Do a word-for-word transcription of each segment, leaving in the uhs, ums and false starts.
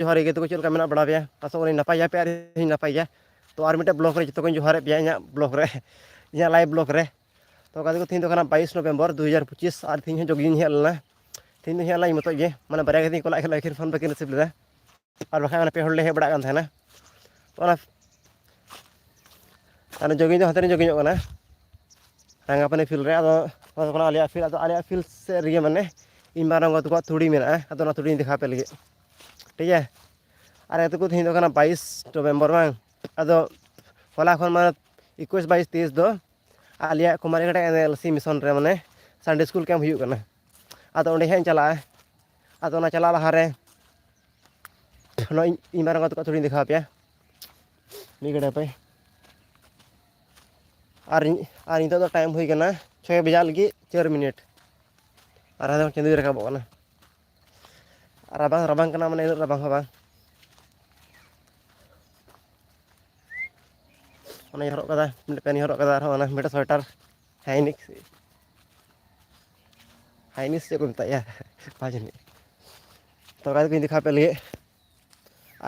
ᱡᱚᱦᱟᱨ ᱜᱮ ᱜᱟᱛᱮ ᱠᱚ, ᱪᱮᱫ ᱞᱮᱠᱟ ᱢᱮᱱᱟᱜ ᱵᱟᱲᱟ ᱯᱮᱭᱟ? ᱟᱥᱚᱜ ᱠᱟᱹᱱᱟᱹᱧ ᱱᱟᱯᱟᱭ ᱜᱮᱭᱟ ᱯᱮ ᱟᱨ ᱤᱧ ᱦᱚᱸ ᱱᱟᱯᱟᱭ ᱜᱮᱭᱟ᱾ ᱛᱚ ᱟᱨ ᱢᱤᱫᱴᱮᱱ ᱵᱞᱚᱜ ᱨᱮ ᱡᱚᱛᱚ ᱠᱚᱧ ᱡᱚᱦᱟᱨᱮᱫ ᱯᱮᱭᱟ ᱤᱧᱟᱹᱜ ᱵᱞᱚᱜ ᱨᱮ, ᱤᱧᱟᱹᱜ ᱞᱟᱭᱤᱵᱷ ᱵᱞᱚᱜ ᱨᱮ᱾ ᱛᱚ ᱜᱟᱛᱮ ᱠᱚ, ᱛᱮᱦᱮᱧ ᱫᱚ ᱠᱟᱱᱟ ᱵᱟᱭᱤᱥ ᱱᱚᱵᱷᱮᱢᱵᱚᱨ ᱫᱩ ᱦᱟᱡᱟᱨ ᱯᱚᱸᱪᱤᱥ ᱟᱨ ᱛᱮᱦᱮᱧ ᱦᱚᱸ ᱡᱚᱜᱤᱝ ᱤᱧ ᱦᱮᱡ ᱞᱮᱱᱟ᱾ ᱛᱮᱦᱮᱧ ᱫᱚ ᱦᱮᱡ ᱞᱮᱱᱟ ᱤᱧ ᱢᱚᱛᱚᱡ ᱜᱮ, ᱢᱟᱱᱮ ᱵᱟᱨᱭᱟ ᱜᱟᱛᱮᱧ ᱠᱚᱞᱟᱜ ᱠᱤᱱᱟ, ᱞᱮᱠᱤᱱ ᱯᱷᱳᱱ ᱵᱟᱹᱠᱤᱱ ᱨᱤᱥᱤᱵᱷ ᱞᱮᱫᱟ᱾ ᱟᱨ ᱵᱟᱠᱷᱟᱡ ᱢᱟᱱᱮ ᱯᱮ ᱦᱚᱲ ᱞᱮ ᱦᱮᱡ ᱵᱟᱲᱟᱜ ᱠᱟᱱ ᱛᱟᱦᱮᱱᱟ᱾ ᱛᱚ ᱚᱱᱟ ᱟᱨ ᱡᱚᱜᱤᱝ ᱫᱚ ᱦᱟᱱᱛᱮ ᱨᱤᱧ ᱡᱚᱜᱤᱧᱚᱜ ᱠᱟᱱᱟ, ᱨᱟᱝᱜᱟᱯᱟᱱᱤ ᱯᱷᱤᱞᱰ ᱨᱮ᱾ ᱟᱫᱚ ᱱᱚᱣᱟ ᱫᱚ ᱠᱟᱱᱟ ᱟᱞᱮᱭᱟᱜ ᱯᱷᱤᱞᱰ᱾ ᱟᱫᱚ ᱟᱞᱮᱭᱟᱜ ᱯᱷᱤᱞᱰ ᱥᱮᱫ ᱨᱮᱜᱮ ᱢᱟᱱᱮ ᱤᱧ ᱢᱟᱨᱟᱝ ᱜᱚ ᱛᱟᱠᱚᱣᱟᱜ ᱛᱩᱲᱤ ᱢᱮᱱᱟᱜᱼᱟ᱾ ᱟᱫᱚ ᱚᱱᱟ ᱛᱩᱲᱤᱧ ᱫᱮᱠᱷᱟᱣ ᱟᱯᱮ ᱞᱟᱹᱜᱤᱫ, ᱴᱷᱤᱠ ᱜᱮᱭᱟ᱾ ᱟᱨ ᱜᱟᱛᱮ ᱠᱚ, ᱛᱮᱦᱮᱧ ᱫᱚ ᱠᱟᱱᱟ ᱵᱟᱭᱤᱥ ᱱᱚᱵᱷᱮᱢᱵᱚᱨ ᱵᱟᱝ? ᱟᱫᱚ ᱦᱚᱞᱟ ᱠᱷᱚᱱ ᱢᱟᱱᱮ ᱮᱠᱩᱥ, ᱵᱟᱭᱤᱥ, ᱛᱮᱭᱤᱥ ᱫᱚ ᱟᱞᱮᱭᱟᱜ ᱠᱩᱢᱟᱨᱤᱜᱷᱟᱴ ᱮᱱ ᱮᱞ ᱥᱤ ᱢᱤᱥᱚᱱ ᱨᱮ ᱢᱟᱱᱮ ᱥᱟᱱᱰᱮ ᱥᱠᱩᱞ ᱠᱮᱢᱯ ᱦᱩᱭᱩᱜ ᱠᱟᱱᱟ᱾ ᱟᱫᱚ ᱚᱸᱰᱮ ᱦᱟᱸᱜ ᱤᱧ ᱪᱟᱞᱟᱜᱼᱟ᱾ ᱟᱫᱚ ᱚᱱᱟ ᱪᱟᱞᱟᱜ ᱞᱟᱦᱟᱨᱮ ᱱᱚᱣᱟ ᱤᱧ, ᱤᱧ ᱢᱟᱨᱟᱝ ᱜᱚ ᱛᱟᱠᱚᱣᱟᱜ ᱛᱩᱲᱤᱧ ᱫᱮᱠᱷᱟᱣ ᱟᱯᱮᱭᱟ ᱢᱤᱫ ᱜᱷᱟᱹᱲᱤ ᱦᱟᱯᱮ᱾ ᱟᱨ ᱤᱧ, ᱟᱨ ᱱᱤᱛᱚᱜ ᱫᱚ ᱴᱟᱭᱤᱢ ᱦᱩᱭ ᱠᱟᱱᱟ ᱪᱷᱚᱭ ᱵᱟᱡᱟᱜ ᱞᱟᱹᱜᱤᱫ ᱪᱟᱨ ᱢᱤᱱᱤᱴ᱾ ᱟᱨ ᱦᱟᱱᱮ ᱪᱟᱸᱫᱚᱭ ᱨᱟᱠᱟᱵᱚᱜ ᱠᱟᱱᱟ᱾ ᱨᱟᱵᱟᱝ, ᱨᱟᱵᱟᱝ ᱠᱟᱱᱟ, ᱢᱟᱱᱮ ᱩᱱᱟᱹᱜ ᱨᱟᱵᱟᱝ ᱦᱚᱸ ᱵᱟᱝ᱾ ᱚᱱᱟᱧ ᱦᱚᱨᱚᱜ ᱠᱟᱫᱟ, ᱢᱤᱫᱴᱮᱱ ᱯᱮᱱᱴ ᱤᱧ ᱦᱚᱨᱚᱜ ᱠᱟᱫᱟ, ᱟᱨᱦᱚᱸ ᱚᱱᱟ ᱢᱤᱫᱴᱮᱱ ᱥᱳᱭᱮᱴᱟᱨ, ᱦᱟᱭᱱᱤᱠ, ᱦᱟᱭᱱᱤᱠ ᱪᱮᱫ ᱠᱚ ᱢᱮᱛᱟᱜᱼᱟ, ᱵᱟᱝ ᱡᱟᱹᱱᱤᱡ᱾ ᱛᱚ ᱜᱟᱛᱮ ᱠᱚᱧ ᱫᱮᱠᱷᱟᱣ ᱟᱯᱮ ᱞᱟᱹᱜᱤᱫ,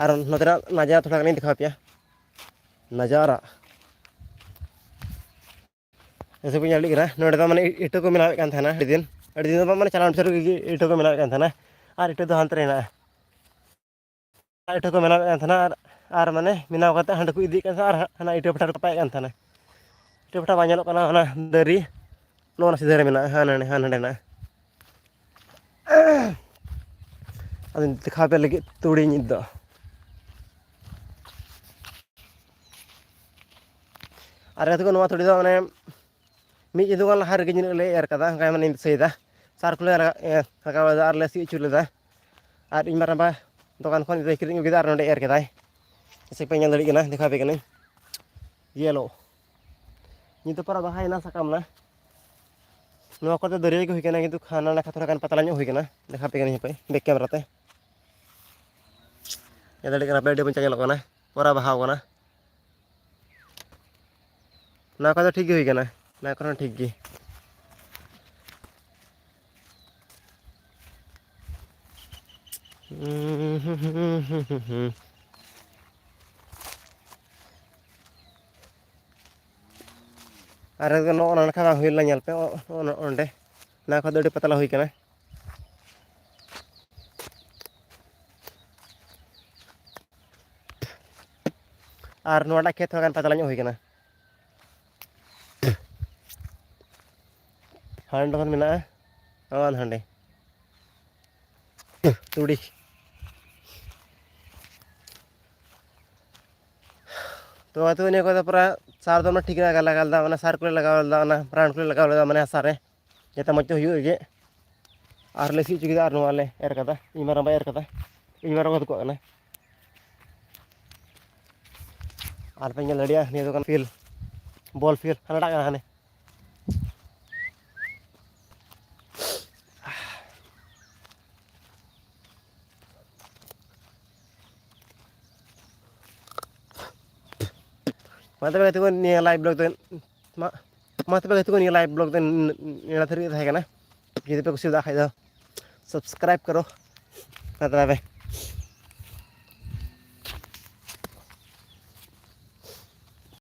ᱟᱨ ᱱᱚᱛᱮᱱᱟᱜ ᱱᱟᱡᱟᱨᱟ ᱛᱷᱚᱲᱟ ᱜᱟᱱᱤᱧ ᱫᱮᱠᱷᱟᱣ ᱟᱯᱮᱭᱟ, ᱱᱟᱡᱟᱨᱟ᱾ ᱡᱮᱭᱥᱮ ᱠᱚ ᱧᱮᱞ ᱤᱫᱤᱜ ᱠᱟᱱᱟ, ᱱᱚᱸᱰᱮ ᱫᱚ ᱢᱟᱱᱮ ᱤᱴᱟᱹ ᱠᱚ ᱵᱮᱱᱟᱣᱮᱫ ᱠᱟᱱ ᱛᱟᱦᱮᱱᱟ ᱟᱹᱰᱤ ᱫᱤᱱ, ᱟᱹᱰᱤ ᱫᱤᱱ ᱫᱚ ᱵᱟᱝ, ᱢᱟᱱᱮ ᱪᱟᱞᱟᱣ ᱵᱚᱪᱷᱚᱨ ᱜᱮ ᱤᱴᱟᱹ ᱠᱚ ᱵᱮᱱᱟᱣᱮᱫ ᱠᱟᱱ ᱛᱟᱦᱮᱱᱟ, ᱟᱨ ᱤᱴᱟᱹ ᱫᱚ ᱦᱟᱱᱛᱮ ᱨᱮ ᱦᱮᱱᱟᱜᱼᱟ᱾ ᱤᱴᱟᱹ ᱠᱚ ᱵᱮᱱᱟᱣᱮᱫ ᱠᱟᱱ ᱛᱟᱦᱮᱱᱟ, ᱟᱨ, ᱟᱨ ᱢᱟᱱᱮ ᱵᱮᱱᱟᱣ ᱠᱟᱛᱮ ᱦᱟᱸᱰᱮ ᱠᱚ ᱤᱫᱤᱭᱮᱫ ᱠᱟᱱ ᱛᱟᱦᱮᱱᱟ, ᱟᱨ ᱦᱟᱱᱟ ᱤᱴᱟᱹ ᱵᱷᱟᱴᱟ ᱨᱮᱠᱚ ᱛᱚᱯᱟᱭᱮᱫ ᱠᱟᱱ ᱛᱟᱦᱮᱱᱟ᱾ ᱤᱴᱟᱹ ᱵᱷᱟᱴᱟ ᱵᱟᱝ ᱧᱮᱞᱚᱜ ᱠᱟᱱᱟ, ᱚᱱᱟ ᱫᱟᱨᱮ ᱱᱚᱜᱼᱚ ᱱᱟ ᱥᱤᱫᱷᱟᱹ ᱨᱮ ᱢᱮᱱᱟᱜᱼᱟ, ᱦᱟᱱᱟ ᱱᱟᱰᱮ, ᱦᱟᱱᱟ ᱱᱟᱰᱮ ᱢᱮᱱᱟᱜᱼᱟ᱾ ᱟᱫᱚᱧ ᱫᱮᱠᱷᱟᱣ ᱟᱯᱮ ᱞᱟᱹᱜᱤᱫ ᱛᱩᱲᱤ ᱱᱤᱛ ᱫᱚ᱾ ᱟᱨ ᱜᱟᱛᱮ ᱠᱚ, ᱱᱚᱣᱟ ᱛᱩᱲᱤ ᱫᱚ ᱢᱟᱱᱮ ᱢᱤᱫ ᱪᱟᱸᱫᱳ ᱜᱟᱱ ᱞᱟᱦᱟ ᱨᱮᱜᱮ ᱧᱮᱞ ᱞᱮ ᱮᱨ ᱠᱟᱫᱟ, ᱚᱱᱠᱟ ᱢᱟᱱᱮᱧ ᱫᱤᱥᱟᱹᱭᱮᱫᱟ᱾ ᱥᱟᱨ ᱠᱚᱞᱮ ᱨᱟᱠᱟᱵ ᱞᱮᱫᱟ ᱟᱨ ᱞᱮ ᱥᱤ ᱦᱚᱪᱚ ᱞᱮᱫᱟ᱾ ᱟᱨ ᱤᱧ ᱢᱟᱨᱟᱝᱵᱟ ᱫᱚᱠᱟᱱ ᱠᱷᱚᱱ ᱤᱛᱟᱹ ᱠᱤᱨᱤᱧ ᱟᱹᱜᱩ ᱠᱮᱫᱟ ᱟᱨ ᱱᱚᱸᱰᱮ ᱮᱨ ᱠᱮᱫᱟᱭ᱾ ᱡᱮᱭᱥᱮ ᱯᱮ ᱧᱮᱞ ᱫᱟᱲᱮᱭᱟᱜ ᱠᱟᱱᱟ, ᱫᱮᱠᱷᱟᱣ ᱟᱯᱮ ᱠᱟᱹᱱᱟᱹᱧ᱾ ᱭᱮᱞᱳ᱾ ᱱᱤᱛ ᱫᱚ ᱯᱟᱨᱟ ᱵᱟᱦᱟᱭᱮᱱᱟ, ᱥᱟᱠᱟᱢ ᱮᱱᱟ᱾ ᱱᱚᱣᱟ ᱠᱚᱨᱮ ᱫᱚ ᱫᱟᱹᱨᱭᱟᱹ ᱜᱮ ᱦᱩᱭ ᱠᱟᱱᱟ, ᱠᱤᱱᱛᱩ ᱦᱟᱱᱟ ᱱᱟᱠᱷᱟ ᱛᱷᱚᱲᱟ ᱜᱟᱱ ᱯᱟᱛᱞᱟ ᱧᱚᱜ ᱦᱩᱭ ᱠᱟᱱᱟ᱾ ᱫᱮᱠᱷᱟᱣ ᱟᱯᱮ ᱠᱟᱹᱱᱟᱹᱧ ᱦᱟᱯᱮ, ᱵᱮᱠ ᱠᱮᱢᱮᱨᱟ ᱛᱮ᱾ ᱧᱮᱞ ᱫᱟᱲᱮᱭᱟᱜ ᱠᱟᱱᱟ ᱯᱮ, ᱟᱹᱰᱤ ᱢᱚᱡᱽ ᱧᱮᱞᱚᱜ ᱠᱟᱱᱟ, ᱯᱩᱨᱟ ᱵᱟᱦᱟᱣ ᱠᱟᱱᱟ᱾ ᱱᱚᱣᱟ ᱠᱚᱫᱚ ᱴᱷᱤᱠ ᱜᱮ ᱦᱩᱭ ᱠᱟᱱᱟ, ᱱᱚᱣᱟ ᱠᱚᱨᱮ ᱦᱚᱸ ᱴᱷᱤᱠ ᱜᱮ᱾ ᱩᱸ, ᱟᱨ ᱱᱚᱜᱼᱚ ᱱᱚᱝᱠᱟ ᱵᱟᱝ ᱦᱩᱭ ᱞᱮᱱᱟ, ᱧᱮᱞ ᱯᱮ, ᱚ-, ᱚ-, ᱚᱸᱰᱮ ᱚᱱᱟ ᱠᱷᱚᱱ ᱫᱚ ᱟᱹᱰᱤ ᱯᱟᱛᱞᱟ ᱦᱩᱭ ᱠᱟᱱᱟ᱾ ᱟᱨ ᱱᱚᱣᱟᱴᱟᱜ ᱠᱷᱮᱛ ᱦᱚᱸ ᱜᱟᱱ ᱯᱟᱛᱞᱟ ᱧᱚᱜ ᱦᱩᱭ ᱠᱟᱱᱟ᱾ ᱦᱟᱸᱰᱮ ᱠᱷᱚᱱ ᱢᱮᱱᱟᱜᱼᱟ, ᱱᱚᱜᱼᱚ ᱦᱟᱸᱰᱮ ᱛᱩᱲᱤ᱾ ᱛᱚ ᱟᱹᱛᱩ ᱱᱤᱭᱟᱹ ᱠᱚᱫᱚ ᱯᱩᱨᱟ ᱥᱟᱨ ᱫᱚ ᱚᱱᱟ ᱴᱷᱤᱠ ᱨᱮ ᱞᱟᱜᱟᱣ ᱞᱮᱫᱟ, ᱚᱱᱟ ᱥᱟᱨ ᱠᱚᱞᱮ ᱞᱟᱜᱟᱣ ᱞᱮᱫᱟ, ᱚᱱᱟ ᱵᱨᱟᱱᱰ ᱠᱚᱞᱮ ᱞᱟᱜᱟᱣ ᱞᱮᱫᱟ, ᱢᱟᱱᱮ ᱦᱟᱥᱟ ᱨᱮ ᱡᱟᱛᱮ ᱢᱚᱡᱽ ᱛᱮ ᱦᱩᱭᱩᱜ ᱞᱟᱹᱜᱤᱫ᱾ ᱟᱨ ᱞᱮ ᱥᱤ ᱦᱚᱪᱚ ᱠᱮᱫᱟ, ᱟᱨ ᱱᱚᱣᱟ ᱞᱮ ᱮᱨ ᱠᱟᱫᱟ᱾ ᱤᱧ ᱢᱟᱨᱟᱝ ᱵᱟᱭ ᱮᱨ ᱠᱟᱫᱟ, ᱤᱧ ᱢᱟᱨᱟᱝ ᱵᱟ ᱫᱩᱠᱚᱜ ᱠᱟᱱᱟ᱾ ᱟᱨ ᱯᱮ ᱧᱮᱞ ᱫᱟᱲᱮᱭᱟᱜᱼᱟ, ᱱᱤᱭᱟᱹ ᱫᱚ ᱠᱟᱱᱟ ᱯᱷᱤᱞᱰ, ᱵᱚᱞ ᱯᱷᱤᱞᱰ ᱦᱟᱱᱟᱴᱟᱜ ᱠᱟᱱᱟ ᱦᱟᱱᱮ᱾ ᱢᱟ ᱛᱚᱵᱮ ᱜᱟᱛᱮ ᱠᱚ, ᱱᱤᱭᱟᱹ live blog ᱫᱚ ᱢᱟ, ᱢᱟ ᱛᱚᱵᱮ ᱜᱟᱛᱮ ᱠᱚ, ᱱᱤᱭᱟᱹ live blog ᱫᱚ ᱱᱤᱱᱟᱹᱜ ᱫᱷᱟᱹᱨᱤᱡ ᱜᱮ ᱛᱟᱦᱮᱸ ᱠᱟᱱᱟ᱾ ᱡᱩᱫᱤ ᱯᱮ ᱠᱩᱥᱤᱭᱟᱫᱟ ᱠᱷᱟᱡ ᱫᱚ subscribe ᱠᱚᱨᱚ᱾ ᱢᱟ ᱛᱚᱵᱮ᱾